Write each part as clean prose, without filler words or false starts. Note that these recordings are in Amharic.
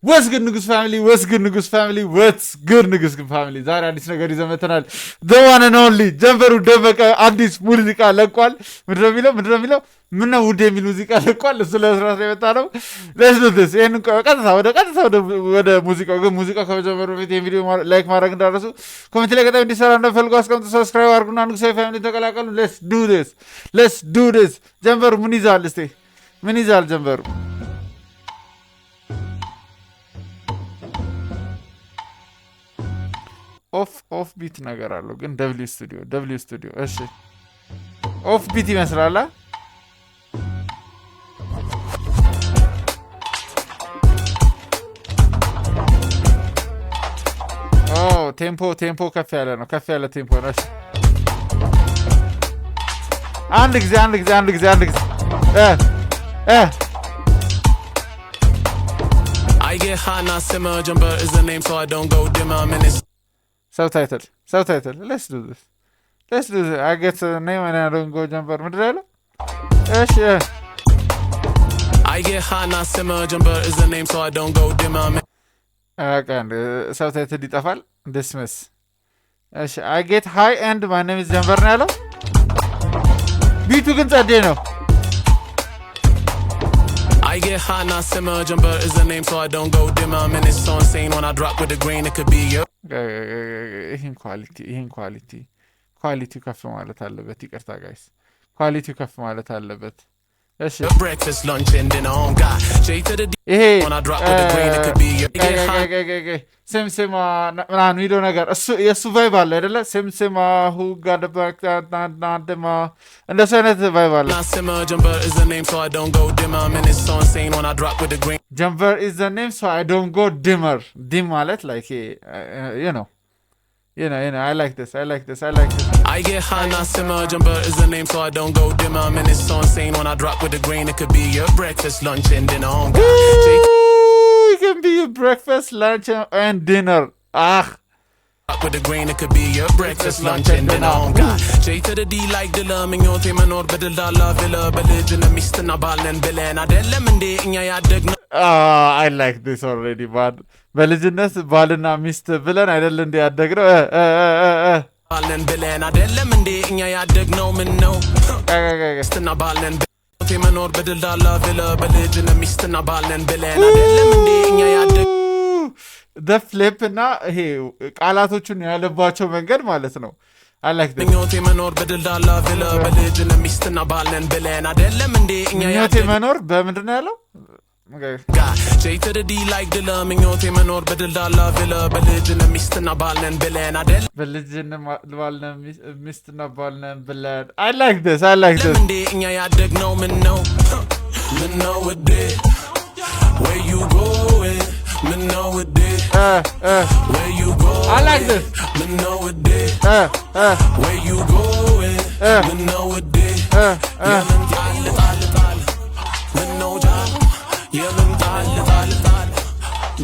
What's good, ንጉስ family? What's good, ንጉስ family? What's good, ንጉስ family? ዛሬ አዲስ ነገር ይዘን መጥተናል። The one and only ጀንበሩ ደመቀ አዲስ ሙዚቃ ለቋል። ምንድነው የሚለው? ምንድነው የሚለው? ምነው ውድ የሚል ሙዚቃ ለቋል። እሱ ለመስራት ነው የመጣ ነው። Let's do this። ይሄን ቀጥታ ወደ ሙዚቃው። ግን ሙዚቃው ከመጀመሩ በፊት ይሄን ቪዲዮ like ማድረግ እንዳትረሱ፣ comment ላይ ቀጣይ እንዲሰራ እንደፈልጉ አስቀምጡ። Subscribe አድርጉና ንጉሳዊ family ተቀላቀሉ። Let's do this, let's do this። ጀንበሩ ምን ይዛል? እስቲ ምን ይዛል ጀንበሩ? Off beat ነገር አለው ግን W studio, W studio። እሺ፣ off beat ይመስላል። አ? ኦ፣ tempo ከፍ ያለ ነው። ከፍ ያለ tempo ነው። እሺ፣ አንድ ጊዜ፣ አንድ ጊዜ፣ አንድ ጊዜ፣ አንድ ጊዜ እ እ I get hot, not simmer. Jumper is the name, so I don't go dimmer. I'm in this Subtitle, subtitle. Let's do this, let's do this. I get name and I don't go ጀምበር። ምንድን ነው ያለው? እሺ እ I get hot, not simmer. Jumper is the name, so I don't go dimmer. I'm in በቃ subtitle ይጠፋል። Dismiss። እሺ፣ I get high and my name is ጀንበር ነው ያለው። Beat ኡ ግን ጸዴ ነው። I get hot, not simmer. Jumper is the name, so I don't go dimmer. I'm in this so insane when I drop with the green, it could be your ይህን quality ው ከፍ ማለት አለበት። ይቅርታ guys፣ Quality ው ከፍ ማለት አለበት። እሺ። Breakfast, lunch, and dinner on God. J to the D. ይሄ When I drop with the green, it could be your get hot. ስምስማ ምናምን የሚለው ነገር እሱ የእሱ vibe አለ አይደለ? ስምስማ ሁጋደማ እንደሱ አይነት vibe አለ። Not simmer. Jumper is the name, so I don't go dimmer. I'm in this so insane when I drop with the green. ጀምበር is the name, so I don't go dimmer። Dim ማለት like you know. I like this, I like this, I like this. I get hot, not simmer. Jumper is the name, so I don't go dimmer. I'm in this so insane when I drop with the green. It could be your breakfast, lunch, and dinner on God. J It can be your breakfast, lunch, and dinner. Ah. With the green, it could be your breakfast, lunch, and dinner on God. J to the D like Dilla, ምኞቴ መኖር በደልዳላ ቪላ በልጅነት ሚስትና ባልን ብለን አይደለም እንዴ እኛ ያደግነው? Ah, I like this already, man. በልጅነት ባልና ሚስት ብለን አይደል እንዴ ያደግነው? እ እ እ እ እ ባልን ብለን አይደለም እንዴ እኛ ያደግነው? ምን ነው ቆይ፣ ቆይ፣ ቆይ፣ ቆይ። ሚስትና ባልን ምኞቴ መኖር በደልዳላ ቪላ በልጅነት ሚስትና ባልን ብለን አይደለም እንዴ እኛ ያደግ The flip እና ይሄ ቃላቶቹን ያለባቸው መንገድ ማለት ነው። I like this. ምኞቴ መኖር በደልዳላ ቪላ በልጅነት ሚስትና ባልን ብለን አይደለም እንዴ እኛ ምኞቴ ያደግ መኖር በምንድን ነው ያለው? Okay. J to the D like Dilla, ምኞቴ መኖር በደልዳላ ቪላ በልጅነት ሚስትና ባልን ብለን አይደለም በልጅነት ባልና ሚስትና ባልና ብለን። I like this, I like this. እንዴ እኛ ያደግነው? ምን ነው፣ ምን ነው ውዴ፣ where you going? ምን ነው ውዴ፣ እ እ where you going? I like this. ምን ነው ውዴ፣ እ እ where you going? ምን ነው ውዴ፣ እ እ የምን ጣል ጣል ጣል? ምን ነው ጃል፣ የምን ጣል ጣል ጣል?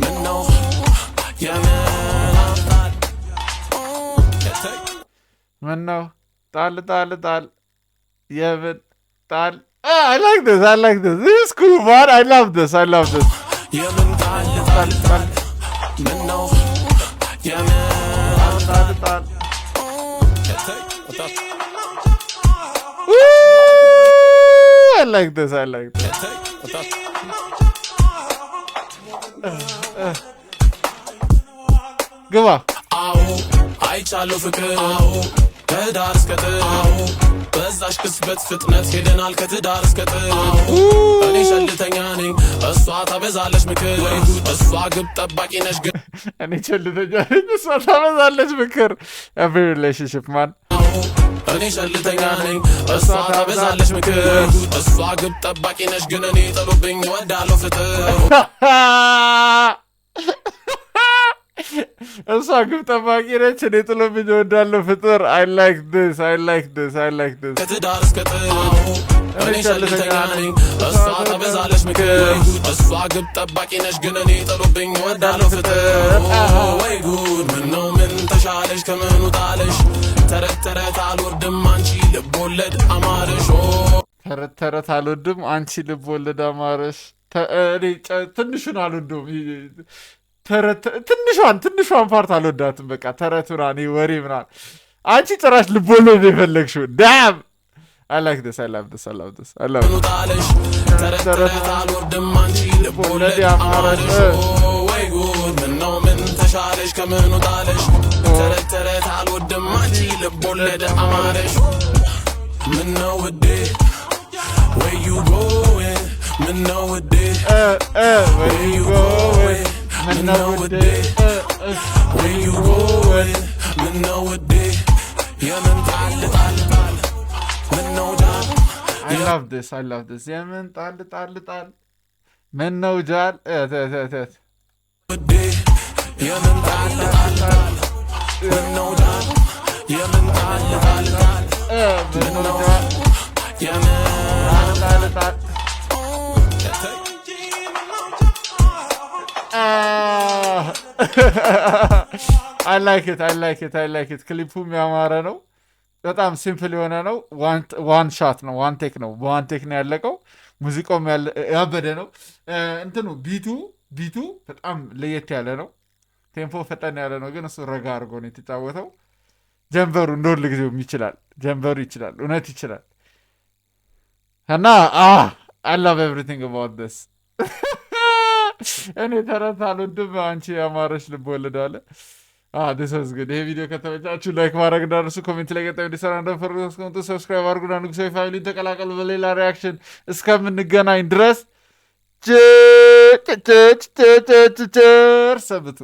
ምን ነው የምን ጣል? ምን ነው ጣል ጣል ጣል፣ የምን ጣል? I like this, I like this. This is cool, man. I love this, I love this. የምን ጣል ጣል ጣል? ምን ነው የምን ጣል ጣል። ጣል? Woo! I like this, I like this. ግባ። አዎ፣ አይቻለሁ ፍቅር፣ አዎ፣ ከዳር እስከ ጥግ፣ አዎ፣ በዛሽ ቅጽበት ፍጥነት ሄደናል ከትዳር እስከ ጥግ። እኔ ቸልተኛ ነኝ፣ እሷ ታበዛለች ምክር። እሷ ግብ ጠባቂ ነሽ ግን እኔ ቸልተኛ ነኝ፣ እሷ ታበዛለች ምክር። Every relationship, man. እኔ ቸልተኛ ነኝ፣ እሷ ታበዛለች ምክር። እሷ ግብ ጠባቂ ነሽ ግን እኔ ጥሎብኝ እወዳለሁ ፍጥር። እሷ ግብ ጠባቂ ነች፣ እኔ ጥሎብኝ እወዳለሁ ፍጥር። I like this, I like this, I like this. ከትዳር እስከ ጥግ እኔ ቸልተኛ ነኝ፣ እሷ ታበዛለች ምክር። እሷ ግብ ጠባቂ ነሽ ግን እኔ ጥሎብኝ እወዳለሁ ፍጥር። ወይ ጉድ! ምነው ምን ተሻለሽ? ከምኑ ጣለሽ? ተረት ተረት አልወድም፣ አንቺ ልብ ወለድ አማረሽ። ተረት ተረት አልወድም፣ አንቺ ልብ ወለድ አማረሽ። እኔ ትንሹን አልወደውም። ተረት ትንሿን part አልወዳትም። በቃ ተረት ምናምን ይሄ ወሬ ምናምን፣ አንቺ ጭራሽ ልቦለድ ነው የፈለግሽው። Damn, I like this. I love this. I love this. I love ምኑ ጣለሽ? ተረት ተረት አልወድም፣ አንቺ ልቦለድ ያማረሽ። አማረሽ። ወይ ጉድ፣ ምነው ምን ተሻለሽ? ከምኑ ጣለሽ? ተረት ተረት አልወድም፣ አንቺ ልቦለድ አማረሽ። ምነው ውዴ where you going? ምነው ውዴ where you going? ምነው ውዴ where you going? ምነው ውዴ የምን ጣል ጣል ጣል? ምነው ጃል? I love this. I love this. የምን ጣል ጣል ጣል? ምነው ጃል እት እት እት እት ውዴ የምን ጣል ጣል ጣል? ምነው ጃል? የምን ጣል ጣል ጣል? ምነው ጃል? የምን ጣል ጣል ጣል? Ah. I like it. I like it. I like it. ክሊፑም ያማረ ነው። በጣም simple የሆነ ነው። One shot ነው። One take ነው። በ one take ነው ያለቀው። ሙዚቃውም ያበደ ነው። እንትኑ beat ኡ በጣም ለየት ያለ ነው። Tempo ፈጠን ያለ ነው፣ ግን እሱ ረጋ አድርጎ ነው የተጫወተው። ጀንበሩ እንደ ሁል ጊዜውም ይችላል። ጀንበሩ ይችላል፣ እውነት ይችላል። እና I love everything about this. እኔ ተረት አልወድም፣ አንቺ ያማረሽ ልብ ወለድ አለ። This was good. ይሄ ቪዲዮ ከተመቻችሁ like ማድረግ እንዳትረሱ፣ comment ላይ ቀጣይ እንዲሰራ እንደምትፈልጉ አስቀምጡ፣ subscribe አድርጉና ንጉሳዊ family ን ተቀላቀሉ። በሌላ reaction እስከምንገናኝ ድረስ ቸር ሰንብቱ።